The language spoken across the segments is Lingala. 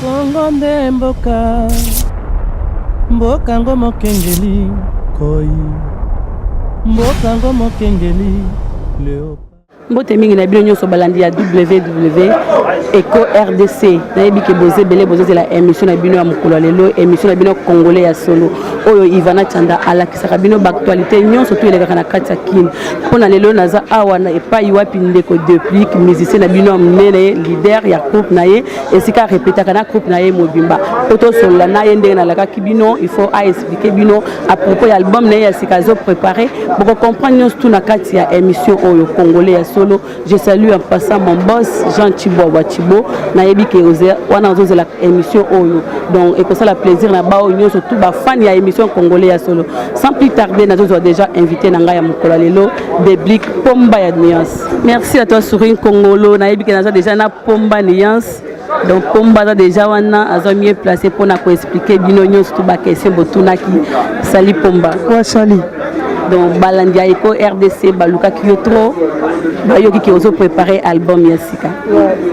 Kongo nde mboka, mboka ngo mokengeli koi, mboka ngo mokengeli leo. Mbote mingi na bino nyonso balandi ya ww Eco RDC. Nayebi ke boza ebele, bozozela émission na bino ya mokolo ya lelo, émission na bino Congolais ya solo, oyo Ivana Chanda alakisaka bino baactualité nyonso to elekaka na kati ya Kin. Mpo na lelo, naza awa na epai wapi ndeko Deplick, musicien na bino ya monene, leader ya groupe na ye, esika arepetaka na groupe na ye mobimba, po tosolola na ye. Ndenge nalakaki bino, il faut aexpliquer bino à propos ya album na ye ya sika azoprépare. Bokocomprendre nyonso tu na kati ya émission oyo Congolais ya solo. Je salue en passant mon boss Jean Chibwabwa Chibo. Nayebi ke wana ozozela émission oyo, donc ekosala plaisir na baoyo nyonso tu bafani ya émission Congolais ya solo. Sans plus tarder, nazozwa déjà invité na ngai ya mokolo ya lelo, Deplick Pomba ya Nuance. Merci à toi, Sourine Congolo. Nayebi ke naza déjà na Pomba Nuance, donc Pomba aza déjà wana, aza mieux placé mpona koexpliquer bino nyonso tu baquestion botunaki. Sali Pomba. Ouais, sali. Donc balandi ya Eco RDC balukaki yo trop, bayoki ke ozopréparé album ya sika.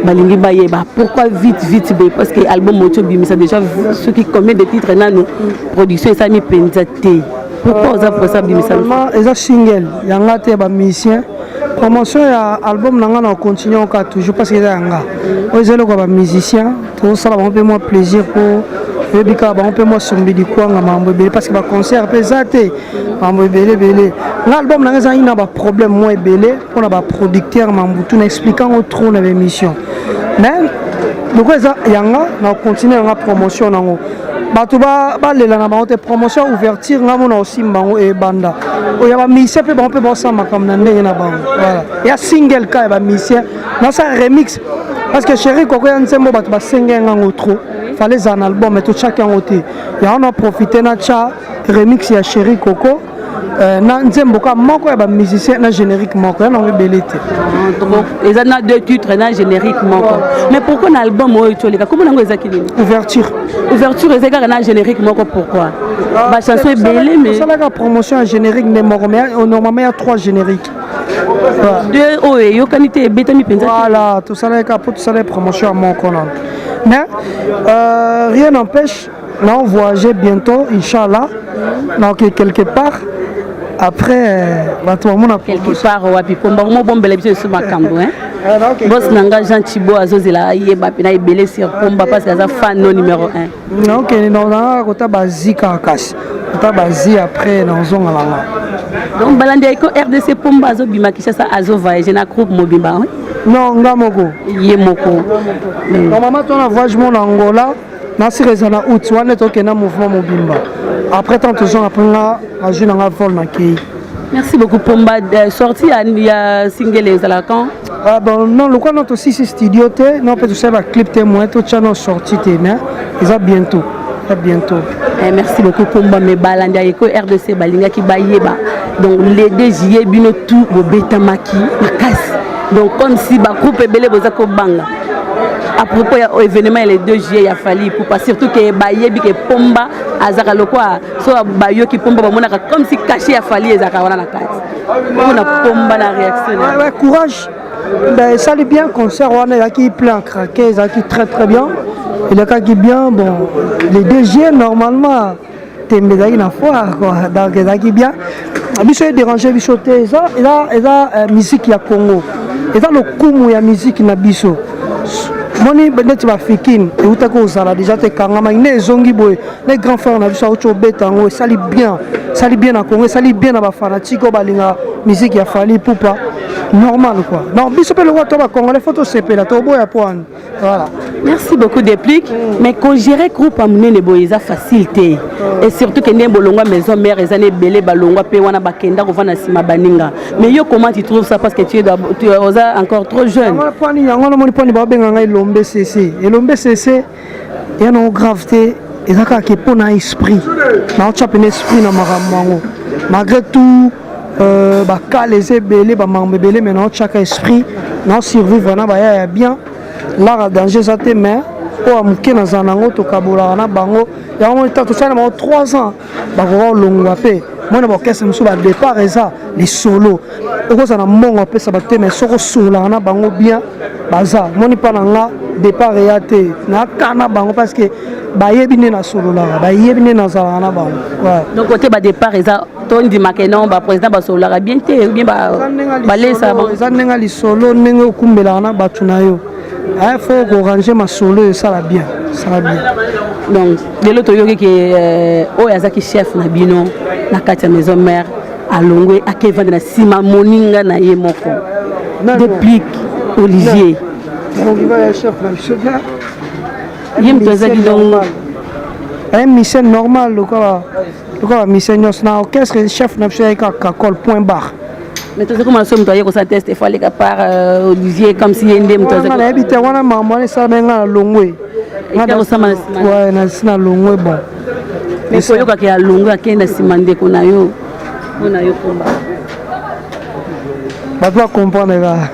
Balingi bayeba pourquoi vite vite boye, parce que album oti obimisa déjà soki combien de titres, nanu production esalami mpenza te. Pourquoi oza posa obimisa? Normalement eza single yanga te, ya bamusicien. Promotion ya album na nga na continue oka toujours, parce que eza yanga. Oyo eza eloko ya bamusicien, tozosala bango mpe mwa plaisir, mpo oyebi kaka bango mpe mwa sombidi kwanga, makambo ebele, parce que baconcert mpe eza te, makambo ebele ebele. Nga album na nga ezalaki na baproblème mwa ebele mpona baproducteur, mambutu na explique yango trop na baémission. Mais loko eza yanga, na continue yanga promotion nango. Bato balela na bango te. Promotion ouverture nga mona osimba bango ebanda. Oyo ya bamusicien mpe, bango mpe baosala makambo na ndenge na bango. Voilà, ya single ka ya bamusicien, nasala remix, parce que Chéri Koko ya nzembo bato basenge yango trop, fallait ezala na album, mais totiaki yango te. Yango na profite natya remix ya Chéri Koko na nzembo ka moko ya bamusicien na générique moko ya nango ebele te. Eza na deux titres na générique moko. Mais pourquoi na album oyo toleka, kombo nango ezaki nini? Ouverture. Ouverture eza kaka na générique moko, pourquoi? Bachanson ebele, mais tosalaka promotion ya générique nde moko, mais normalement ya trois génériques. Deux oyo eyokani te, ebetami mpenza. Voilà, tosalaki kaka mpo tosalaki promotion ya moko nano. Mais rien n'empêche na voyager bientôt, inchallah, naoke quelque part. Après bato bamona. Quelque part wapi, Pomba? Mobombela biso esu makambo. Boss na nga Jean Chibo azozela ayeba mpena ebele sur Pomba, parce que aza fan no numéro 1. Naokende nanga kota bazi kaka, kasi kota bazi, après nazonga nanga. Donc balandi ya Eko RDC, Pomba azobima Kinshasa, azovoyage na groupe mobimba? Non, nga moko. Ye moko. Normalement tona voyage mo na Angola, nasika eza na août wana, tokende na mouvement mobimba. Après tant tozonga, après nga azwi nanga vol, nakei. Merci beaucoup Pomba. Sortie ya single ezalaka quand? Ah bon, non, lokola no tosisi studio te, non mpe tosala baclip te, moyen totya no sortie te, mais eza bientôt, eza bientôt. Merci beaucoup Pomba. Mais balandi ya Eko RDC balingaki bayeba, donc le 2 juillet bino tout bobetamaki makasi, donc comme si bagroupe ebele boza kobanga à propos ya événement ya le 2 juillet ya Fally Ipupa, surtout ke bayebi ke Pomba azalaka lokwa so bayoki Pomba, bamonaka comme si cachet ya Fally ezalaka wana na kati. Mpona Pomba na réaction? Ouais, courage. Ben, esali bien, concert wana ezalaki plein craqué, ezalaki très très bien, elekaki bien. Bon, le 2 juillet normalement tembe ezalaki na foire quoi, donc ezalaki bien. Biso edérange biso te. Eza musique ya Congo, eza lokumu ya musique na biso. Moni neti bafikine eutaki kozala déjà te, ekangamaki nde ezongi boye ne grand frère na biso auti obeta yango, esali bien, esali bien na Congo, esali bien na bafanatike oyo balinga musique ya Fally Ipupa, normal quoi. Donc biso mpe lokola to bacongolais, faut tosepela, toboya po wana. Voilà. Merci beaucoup Deplick. Mais kogérer groupe ya monene boye eza facile te, et surtout ke ndenge bolongwa maison mère, eza na ebele balongwa mpe wana bakenda kovanda nsima baninga. Mais yo, comment tu trouves ça? Parce que tu es oza encore trop jeune. Pwani yango namoni, pwani babenga ngai Elombe Cc. Elombe Cc ya nango grave te, eza kaka ke mpo na esprit, naotya pene esprit na makambo yango. Malgré tout bakale eza ebele, bamakambo ebele, mais naotyaka esprit, naosurvivre na baya ya bien. Lara danger eza te, mais oyo ya moke nazala nango, tokabolaka na bango yango. Moni ta tosali na bango 3 ans, bakoka kolongwa mpe mwana baorchestre mosusu, badépart eza lisolo. Okozala na mbongo apesa bato te, mais soki osololaka na bango bien, baza moni mpa na nga. Départ eya te, nakana bango parce que bayebi nde nasololaka, bayebi nde nazalaka na bango. Donc côté badépart eza, tondimaka non, baprésident basololaka bien te ou bien balesa? Eza ndenge lisolo, ndenge okumbelaka na bato na yo. Faut korange masolo, esala bien, esala bien. Donc lelo toyoki ke oyo azalaki chef na bino na kati ya maison mère alongwe, akevanda na nsima moninga na ye moko, Déplique Olivier. Ye moto azalaki donc Un musicien normal, lokola bamusicien nyonso na orchestre. Chef na biso yaki kaka Kakol, point barre. Mais toza komona so moto aye kosala test, efo aleka par Olivier, comme si ye nde moto. Nayebi te wana makambo wana esalama. Nga na longwe nasi na longwe, bon. Mais koyokaka ya longwe, akende na nsima ndeko na yo, mpona yo komba. Bato bacomprendre kaka.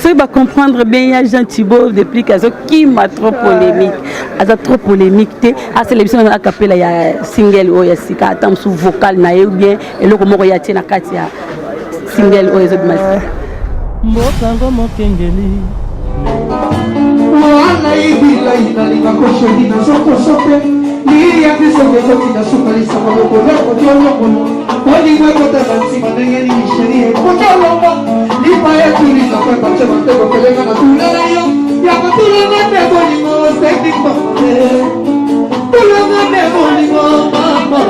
Soki bacomprendre bien, ya Jean Thibault Déplique azokima trop polémique, aza trop polémique te. Asala biso na acapella ya single oyo ya sika, ata mosu vocal na ye ou bien eloko moko ya tie na kati ya single oyo ezobima sika. Mbokango mokengeli. Wana yebilai nalingako chéri, nazokoso te liyaki soki ezotinda suka lisaka mokolo ekotiolongono bolingo ekotaka nsima ndenge nini chéri ekotiolongo lipa etulisa po ebace bateko pelenga na tulela yo ya kotulanga nde bolingo seki mama tulanga nde bolingo mama.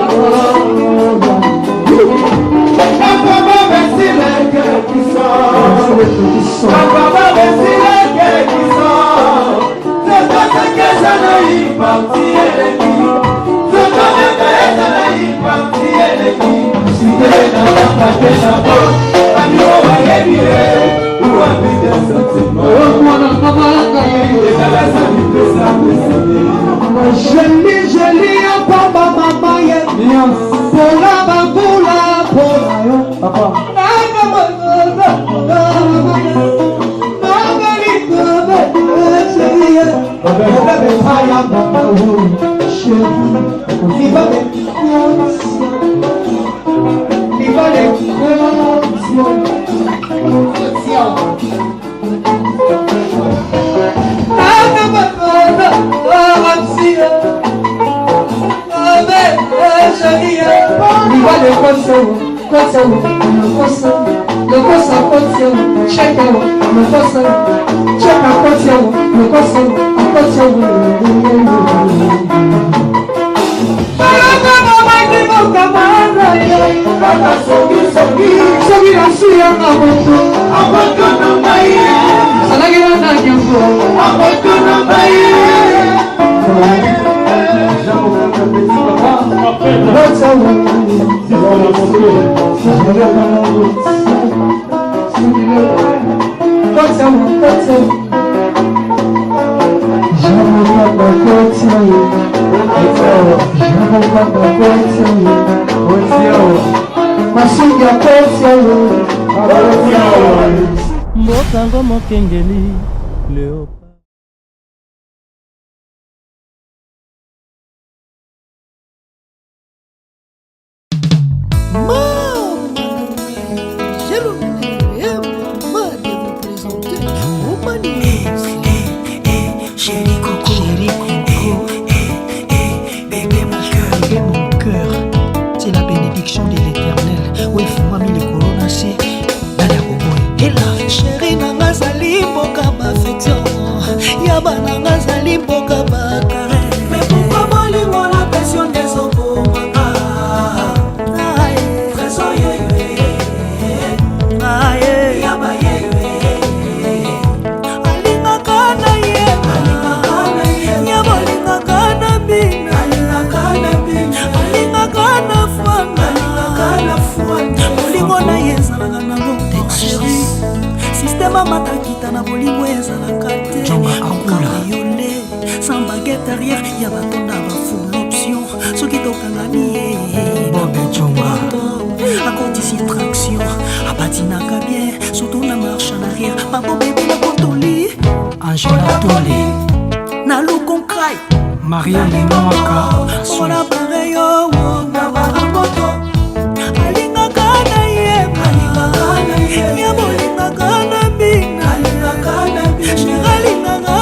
Papa, merci les puissants. Papa, merci les puissants. C'est toi que je n'ai parti eleki. C'est toi que je n'ai parti eleki. Sitele na papa na bo. Amigo bayebi ye. Ou habite sentiment. Ezala sani pesa pesa. Jeli jeli ya pamba mama ye mpola bambula mpona yo. Soki nasuyanga moto salaki na nani yango. Mbokango mokengeli léopard. J'ai l'honneur et maman de vous présenter Romani. Chéri Coco, Chéri Coco, bébé mon cœur, bébé mon cœur, c'est la bénédiction de l'Éternel. Oyo efungwami likolo na se, nani akoboya? Ela chéri nanga azali mboka baaffection ya bananga, azali mboka bacaresses. Mais pourquoi bolingo na passion nde ezobomanga? Trésor yeye yaba yeye alingaka na ye, ya bolingaka na bino, alingaka na fwana, bolingo na ye ezalaka nango te. Chéri, système amatakita na bolingo ezalaka te. Cabriolet sans baguette arrière ya batonda bafull option. Soki tokangami ye akotisi traction, apatinaka bien, surtout na marche en arrière. Pardon bébé, nakotoli. Angela Tole. Nalukonkrai. Maria Lemwaka. Mpona pareyo alingaka na ye, ya bolingaka na bino, chéri alingaka.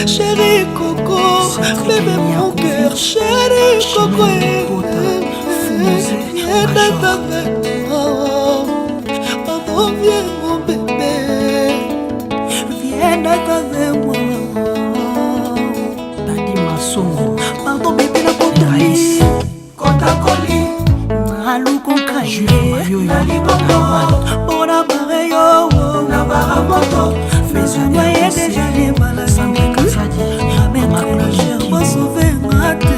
Chéri Coco, bébé mon cœur, chéri Coco, viens avec moi. Pardon, viens mon bébé, viens avec moi. Dadi Masongo, pardon bébé na kotoli, kotakoli, nalukonkaye, nalibongo, mpona bare yo, na bara moto, mezuwa ye deja libala bosove nga te,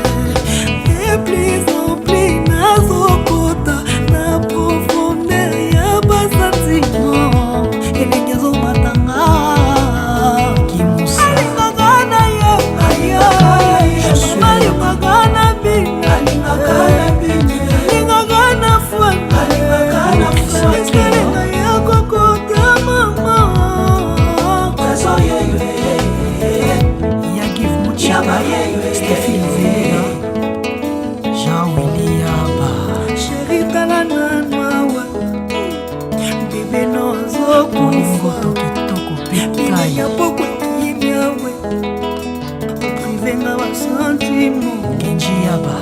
de plus en plus nazokota na profondeur ya basentiment, elengi ezomatanga, alingaka na ye, alingaka na bino, alingaka na fwaeskalinga ya kokota mama. Yagiv Muchika, Stéphie Velela, Jean Willy Yaba. Chéri tala nanu awa, bebe nozokufa, kitoko bebe ya pokwa kimia we, oprive nga basentiment. Kenji Yaba.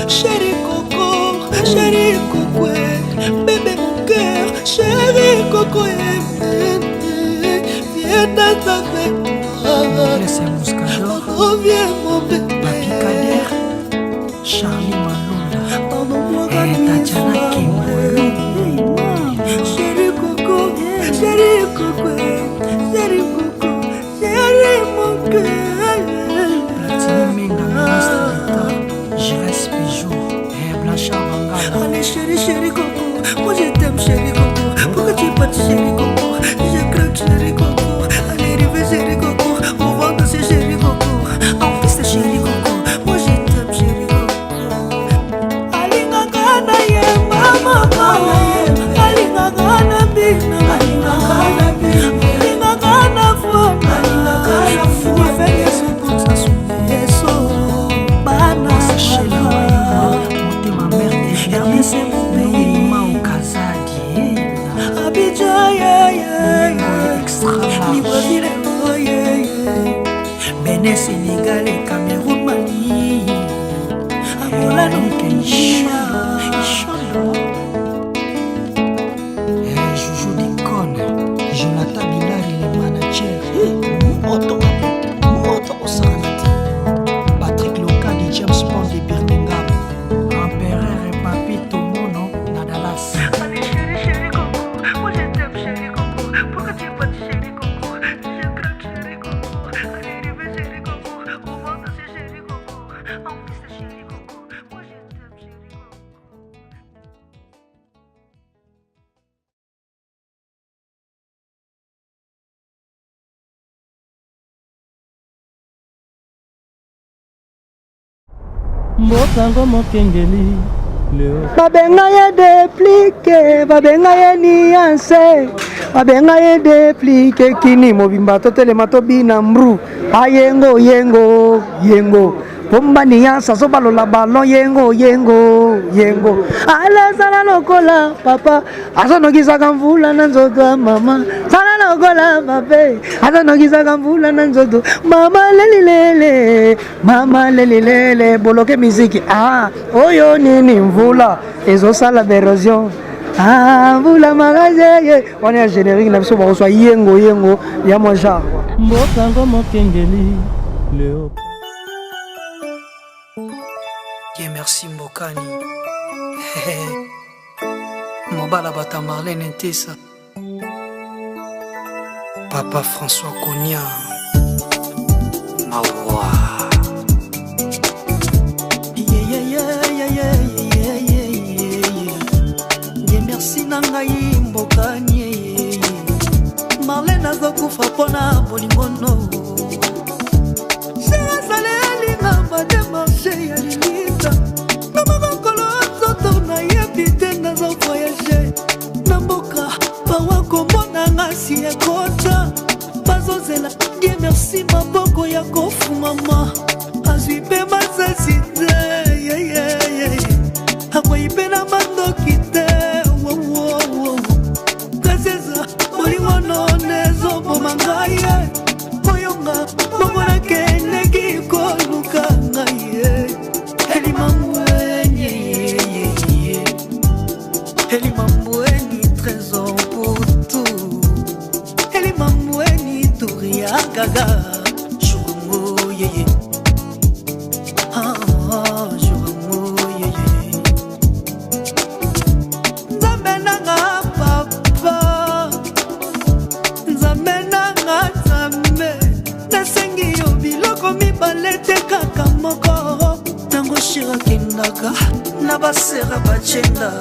Chéri Coco, chéri Coco, bébé mon cœur, chéri Coco, viens danser avec moi. Laisse Muscador, Pardon, viens mon bébé. Papi Kader, Charlie Malula, Pardon-moi, Eh, Tatiana Kimbolu. Chéri Coco, chéri Coco, chéri Coco, chéri mon cœur. Platini Menga, ministre d'État, Jires Peugeot, eh, Blanchard Bangala. Allez chéri, chéri Coco, moi je t'aime chéri Coco. Pourquoi tu es parti chéri Coco? Je craque chéri Coco. Allez rêver chéri Coco, on va danser chéri Coco. En piste chéri Coco, moi je t'aime chéri Coco. Alingaka na ye mama, alingaka na bino, alingaka na fona, yeso bana. Sheila Mayuma, Motema Mère de RDC mon pays. Mao Kazadi, eh, Abidjan, yeah, yeah, yeah. Extra large. Libreville, oh, yeah, yeah. Bénin, Sénégal et Cameroun, Mali. Angola, Eric Nigeria. Ishondo. Eh, Joujou Dicon, Jonathan Bilari, le manager. Eh, Moto, moto kosakana te. Patrick Lokadi, James Bond de Birmingham. Empereur et Papi Tomono na Dallas. Allez, chéri, chéri Coco. Moi, je t'aime, chéri Coco. Pourquoi tu es parti, chéri Coco? Je craque, chéri Coco. Allez, rêver, chéri Coco. On va danser, chéri Coco. En piste, chéri Coco. Moi, je t'aime, chéri Coco. Mbokango mokengeli leo. Babenga ye Deplike, babenga ye Nianse, babenga ye Deplike. Kini mobimba totelema tobina mbru ayengo yengo yengo pomba nianse azobalola balon yengo yengo yengo alesala lokola papa azonokisaka mvula na nzoto ya mama, sala lokola pape azonokisaka mvula na nzoto mama, lelilele mama lelilele boloke miziki ah, oyo nini mvula ezosala berosion ah, mvula makaseye wana ya générique na biso bakozwa yengo yengo ya mwa genre. Mbokango mokengeli leo. Ye merci Mbokani. Mobala bata Marlene Ntesa. Papa François Konya. Mawa. Yeah, yeah, yeah, yeah, yeah, yeah, yeah, yeah. Ye merci na ngai mbokani Marlene azokufa mpona bolingo no azalelinga bademarche ya lilita namakokolo nzoto nayebi te nazo voyage na mboka bawa komona nga si ekota bazozela die merci maboko ya kofungama azwi mpe masasi te yeah, yeah, yeah. Akwei mpe na mandoki te wowowo kasi eza bolingo none ezoboma ngai ye oyonga bongo na Eloko mibale te kaka moko. Ntango shira akendaka na basera bajenda,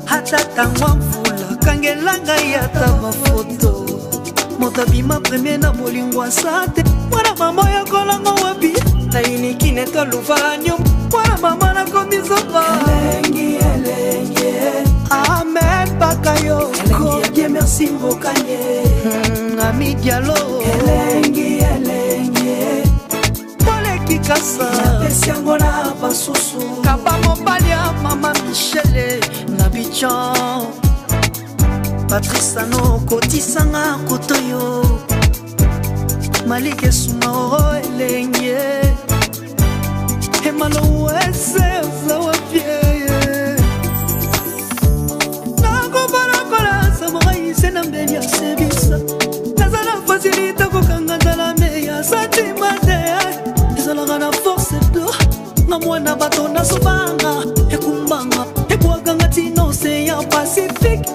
ata ntango ya mvula kangela ngai ata bafoto. Moto abima premier na bolingo aza te. Mwana mama oyo kolango wapi? Nayiniki neta luvanio. Mwana mama nakomi zoba. Elengi, elengi. Amen Bakayoko. Elengi ya bien, merci Mbokanye. Ami Diallo. Elengi, elengi. Toleki kasa. Napesi yango na basusu. Kaba mobali ya mama Michele na Abidjan. Patrice Ano kotisanga kotoyo. Malik Esuma oro elenge. Emalo wese oza wapi? Nakobalakola samurai se na mbeli ya sebisa. Naza na facilité kokanga nzala me ya santima te. Ezalaka na force do nga mwana bato nazobanga ekumbanga ebwakanga tina océan Pacifique.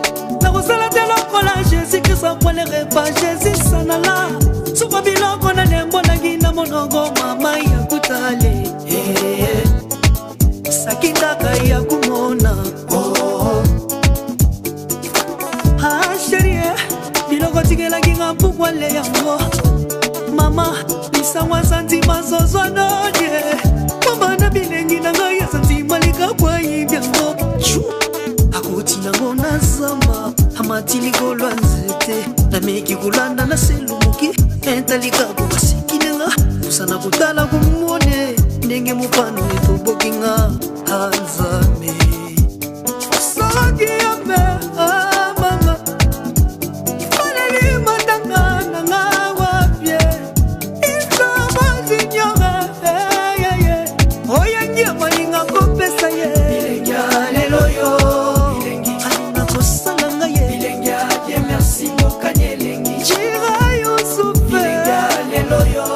Nakosala te lokola Jésus Christ akwelere pa Jésus sanala. Suka biloko na nembolangi na monoko mama ya kutale. Sakindaka ya kumona. Oh. Ah, chérie, biloko tikelaki nga mpukwale yango. Mama, lisango asantima zozwa noye. Mama na bilengi na ngai asantima likabwa yibyango. Chu, akoti nango na zamba, amati likolo ya nzete. Nameki kolanda na selumuki, entalikabo baseki nanga. Pusana kotala komone, ndenge mopano etoboki nga Nzambe. Soki yombe, ah, mama, baleli matanga na nga wapie. Isobozinyora, eh, eh, eh. Oyo nyama alinga kopesa ye. Bilenge ya lelo yo. Alinga kosala nga ye. Bilenge ya Dieu merci mokani elengi. Jira Yusufe. Bilenge ya lelo yo.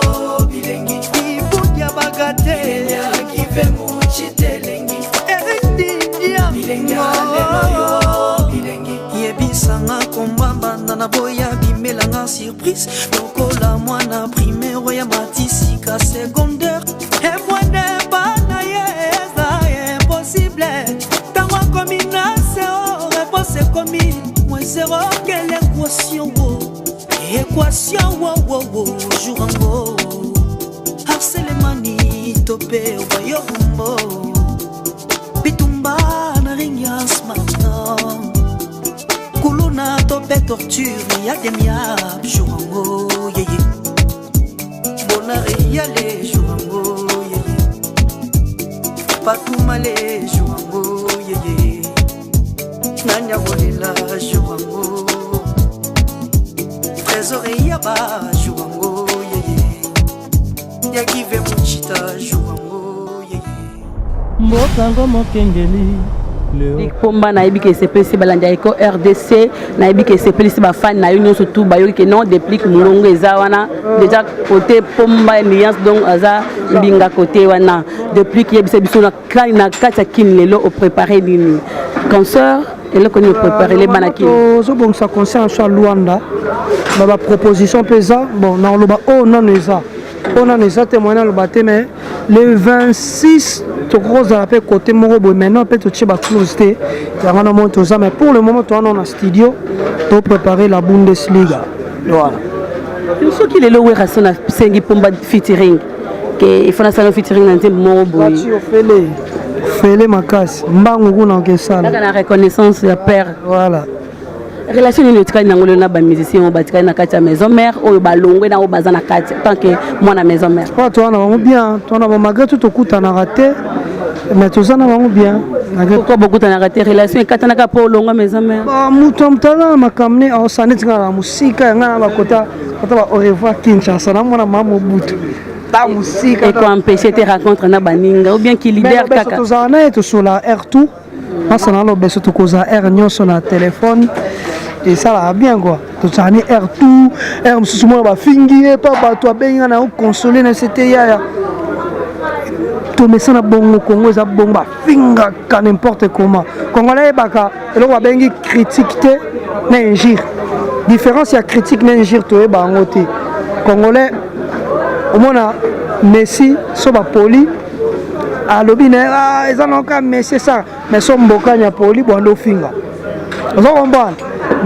Bilengi. Ibudia bagate. Bilenge ya Kive Muchite elengi. Eric Bilenge ya lelo yo. Bilengi. Yebisanga kombambanda na boya bimelanga surprise lokola mwana primaire ya matisika secondaire. Emwene bana ye eza impossible. Ntango akomi na zero, réponse ekomi moins zéro. Quelle équation wo, équation wo wo wo. Jour yango harcelemani tope obayobumbo bitumba na ring ya smartphone. Kuluna tope torture ya demiab jour yango yeye. Bonare yale jour yango yeye. Patumale jour yango yeye. Nani akolela jour yango. Trésor eyaba jour yango yeye. Ya Give Muchita jour yango yeye. Mbokango mokengeli Leo. Pomba nayebi ke esepelisi balandi ya Eco RDC, nayebi ke esepelisi bafani na yo nyonso tu bayoki ke non Deplick Mongongo eza wana déjà côté Pomba nuance donc aza mbinga côté wana. Deplick yebisa biso na na kati ya Kin lelo o préparer nini? Concert eloko nini o préparer les bana Kin? Tozobongisa concert sur Luanda. Ba ba proposition mpe eza bon na loba oh non eza. Oh non eza te moyen loba te mais le 26 tokozala mpe côté moko boye maintenant mpe totie ba clause te yango na moni toza mais pour le moment toza na studio to préparer la Bundesliga. Voilà. Soki lelo Werrason asengi Pomba featuring ke il faut nasala featuring na nzembo moko boye. Bati ofele fele makasi mbangu kuna okesala kaka na reconnaissance ya père. Voilà. Relation nini otikali nango lelo na ba musiciens oyo batikali na kati ya maison mère oyo balongwe na oyo baza na kati tant que mwana maison mère? Oyo toza na bango bien, toza na bango malgré tout tokutanaka te mais toza na bango bien. Malgré Pourquoi bokutanaka te? Relation ekatanaka mpo olongwa maison mère? Ba moto ya moto aza na makambo ne aosala neti nga na mosika ya nga na bakota kota ba au revoir Kinshasa na mwana mama Mobutu ta mosika. Ekoempêche te rencontre na baninga ou bien ki leader Mais kaka? Tozala na ye tosola air tout masana na lobeso tokozala air nyonso na telefone esalaka bien quoi. Tozala ni air tout air mosusu mona bafingi ye pa bato abengi nga na yo console na sete yaya tomesana bongo. Kongo eza bongo, bafingaka n'importe comment. Congolais ayebaka eloko babengi critique te na injure. Différence ya critique na injure toyeba yango te. Congolais omona Messi so bapoli alobi na ye ah, eza na kaka Messi esaka, mais so mbokani apoli bwanda ofinga, ozo comprendre?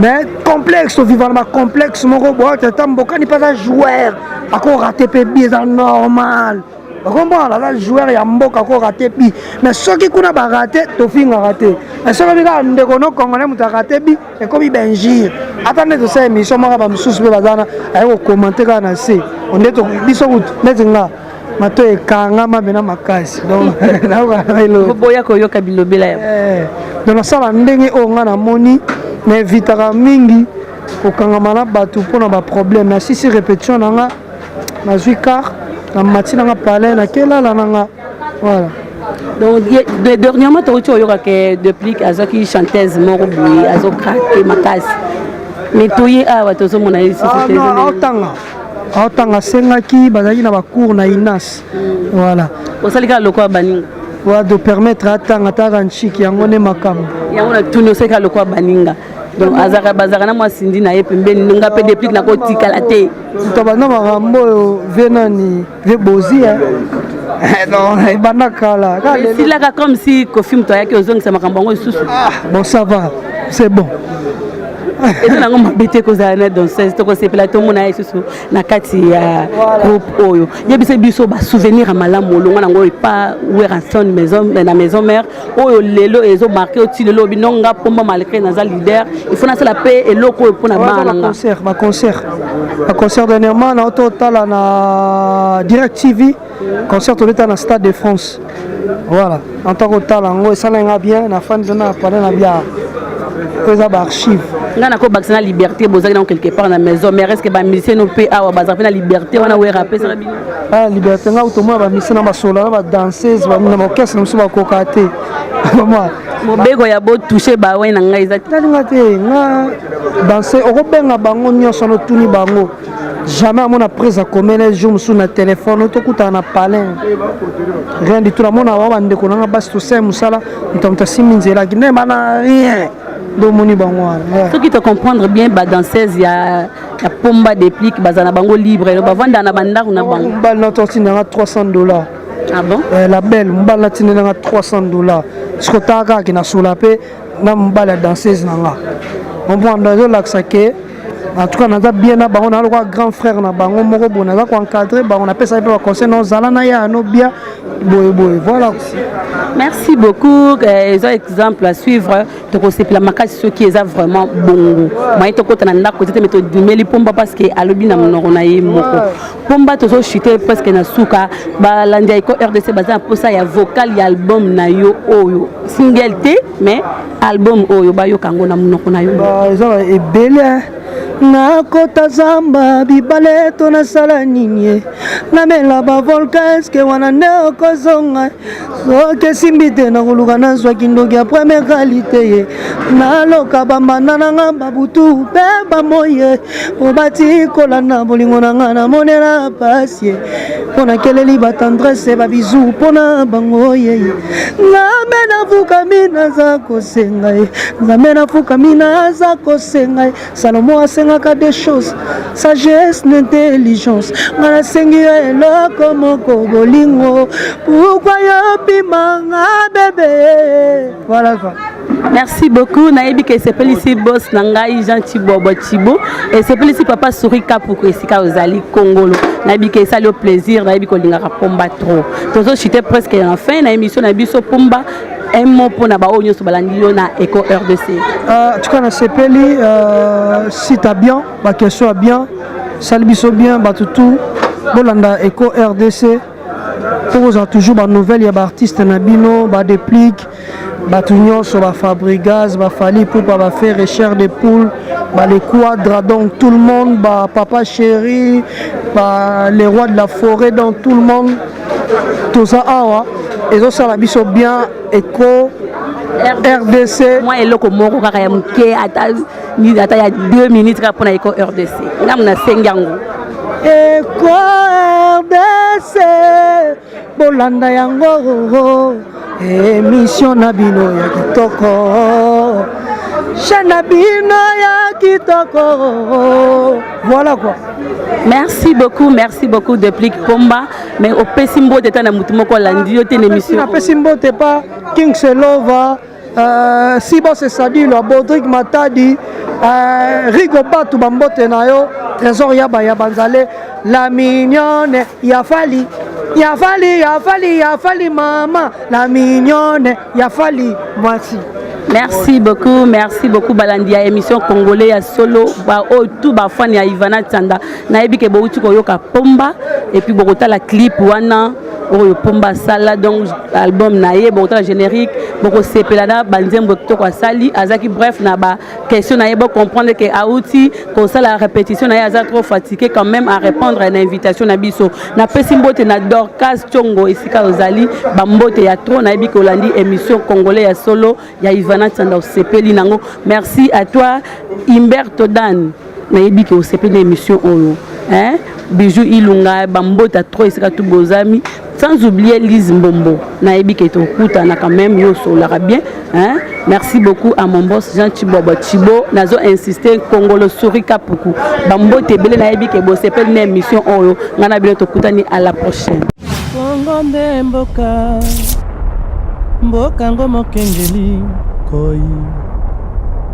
Mais complexe, toviva na bacomplexe moko boye. Ata mbokani mpe aza joueur, akorater mpe bi, eza normal, okomprendre? Aza joueur ya mboka, akorater bi, mais soki kuna barater, tofingaka te. Mais soki obi kaka ndeko no congolais moto arater bi, ekomi bainjure. Ata nde tosala émission moko, bamosusu mpe baza wana, aye kocommenter kaka na se onde biso kutu neti nga mato ekangama mpena makasi. Donc nayoka boya koyoka bilobela ya Donc nasala ndenge oyo nga namoni, na evitaka mingi kokangama na bato mpona baproblème. Nasisi répétition na nga, nazwi car, na mati nanga palais, nakelala na nga, voilà. Donc dernièrement touti oyoka ke Deplick azwaki chanteuse moko boye, azocraquer makasi, mais toye awa tozomona ye lisusu te. Aotanga, aotanga, asengaki, bazalaki na bacours na INAS, voilà. Osali kaka lokola baninga. Wa de permettre atanga ataka nchiki yango nde makambo. Yango na tuni, osali kaka lokola baninga. Donc azalaka, bazalaka na mwa sindi na ye pembeni, nga mpe Deplick nakotikala te. Moto banda makambo oyo ve nani, ve bozi, non, ebanda kala. Esilaka comme si Kofi moto ayaki ozongisa makambo yango lisusu. Ah, bon, ça va, c'est bon. Eza nango mabe te kozala na danseuse. Tokosepela tomona ye lisusu na kati ya groupe oyo. Yebisa biso basouvenir ya malamu olongwa nango epa Werrason maison, na maison mère, oyo lelo ezomarquer oti lelo bino. Nga Pomba, malgré naza leader, il faut nasala mpe eloko oyo mpona bana na nga. Baconcert, baconcert, baconcert. Dernièrement na ototala na Direct TV, concert tobeta na Stade de France, voilà. En tant kotala yango, esalaki nga bien. Nafandi na palais na bia po eza baarchive. Nga nakobakisa na liberté bozalaki nango quelque part na maison mère. Est ce que bamusicien no mpe awa bazala mpe na liberté wana Wera apesaka bino? Ah, liberté nga tomona bamusicien na basola na badanseuse na baorchestre na biso bakoka te. Mobeko ya botouche bawe na ngai eza? Talinga te. Nga danse, okobenga bango nyonso, notuni bango, jamais amona prise akomela jour mosusu na telefone, tokutana na palin, rien du tout. Namona bango bandeko nanga basi, tosala mosala, moto moto asimbi nzelaki nde bana, rien nde omoni bango wana. Soki tocomprendre bien, badanseuse ya Pomba Deplick bazala na bango libre, bavandaka na bandako na bango. Mobali na totinanga 300 $. Ah bon? La belle, mobali natindelanga 300 $. Soki otala kaka ke nasola mpe na mobali ya danseuse na nga, comprendre, ezolakisa ke en tout cas naza bien na bango, naza lokola grand frère na bango moko boye, naza koencadrer bango, napesaki mpe baconseil na ozala na ya no bia boye boye, voilà. Merci beaucoup. Eza exemple à suivre. Tokosepela makasi soki eza vraiment bongo. Moye tokota na ndako eza te, me todimeli Pomba parce que alobi na monoko na ye moko. Pomba, tozochute presque na suka. Balandi ya Eco RDC baza na mposa ya vocal ya album na yo oyo, single te, mais album oyo bayoka yango na monoko na yo. Eza ebele. Nakota zamba bibale to nasala nini, namela bavolcan, eske wana nde okozonga? Soki esimbi te, nakoluka nazwa kindoki ya première qualité ye, naloka bambanda na nga babutu mpe bamoye po bati kolanda bolingo na nga. Namonela pasi ye mpo nakeleli batendresse, babizu mpona bango ye. Nzambe, nafukami, naza kosenga ye. Nzambe, nafukami, naza kosenga ye. Salomo asengaka des choses, sagesse na intelligence. Nga nasengi yo eloko moko, bolingo. Pourquoi yo bimanga bébé? Voilà quoi. Merci beaucoup. Nayebi ke esepelisi boss na ngai Jean Chibobo Chibo, esepelisi papa Souri Kapuku esika ozali Kongolo. Nayebi ke esali yo plaisir, nayebi kolingaka Pomba trop. Tozochute presque na fin na émission na biso. Pomba, un mot mpona baoyo nyonso balandi yo na Eco RDC. En tout cas nasepeli, site ya bien, baquestion ya bien, esali biso bien. Bato tout bolanda Eco RDC mpo kozala toujours banouvelle ya baartiste na bino, badeplique, bato nyonso, bafabrigas, bafally Ipupa, baferre, Chair de Poule, bale Quadra, donc tout le monde, bapapa chéri, ba les rois de la forêt, donc tout le monde, toza awa, ezosala biso bien. Eco RDC. Mwa eloko moko kaka ya moke, ata ya 2 minutes kaka mpona Eco RDC, ngambo nasengi yango. Eco RDC, bolanda yango, émission na bino ya kitoko. Chaîne na bino ya kitoko. Voilà quoi. Merci beaucoup, merci beaucoup Deplick Pomba. Mais opesi mbote ta na mutu moko alandi yo te na émission. Napesi mbote pa King Selova, Sibos Sadilo, Bodrick Matadi, Rigo Batu bambote na yo, Trésor Yaba ya Banzale, la mignonne ya Fally. Ya Fally, ya Fally, ya Fally mama, la mignonne ya Fally, merci. Merci beaucoup, merci beaucoup balandi ya émission congolais ya solo ba oyo tout ba fan ya Ivana Tsanda. Nayebi ke bouti koyoka Pomba et puis bokotala clip wana oyo Pomba sala donc album na ye bokotala générique bokosepela na banzembo kitoko asali azaki bref na ba question na ye bo comprendre que auti kosala répétition na ye aza trop fatigué quand même à répondre na invitation na biso. Napesi mbote na Dorcas Tchongo esika ozali ba mbote ya trop nayebi ke olandi émission congolais ya solo ya Ivana Tsanda osepeli nango. Merci à toi Humberto Dan, nayebi ke osepeli na émission oyo hein? Bijou Ilunga bambota trop esika tu bozami, sans oublier Lise Mbombo, nayebi ke tokutana quand même yo osololaka bien hein? Merci beaucoup à mon boss Jean Chibobo Chibo, nazo insister Kongolo Souri Kapuku bambote ebele, nayebi ke bosepeli na émission oyo. Ngai na bino tokutani à la prochaine. Kongo nde mboka, mboka ngo mokengeli koi,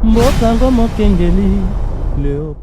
mboka ngo mokengeli leo.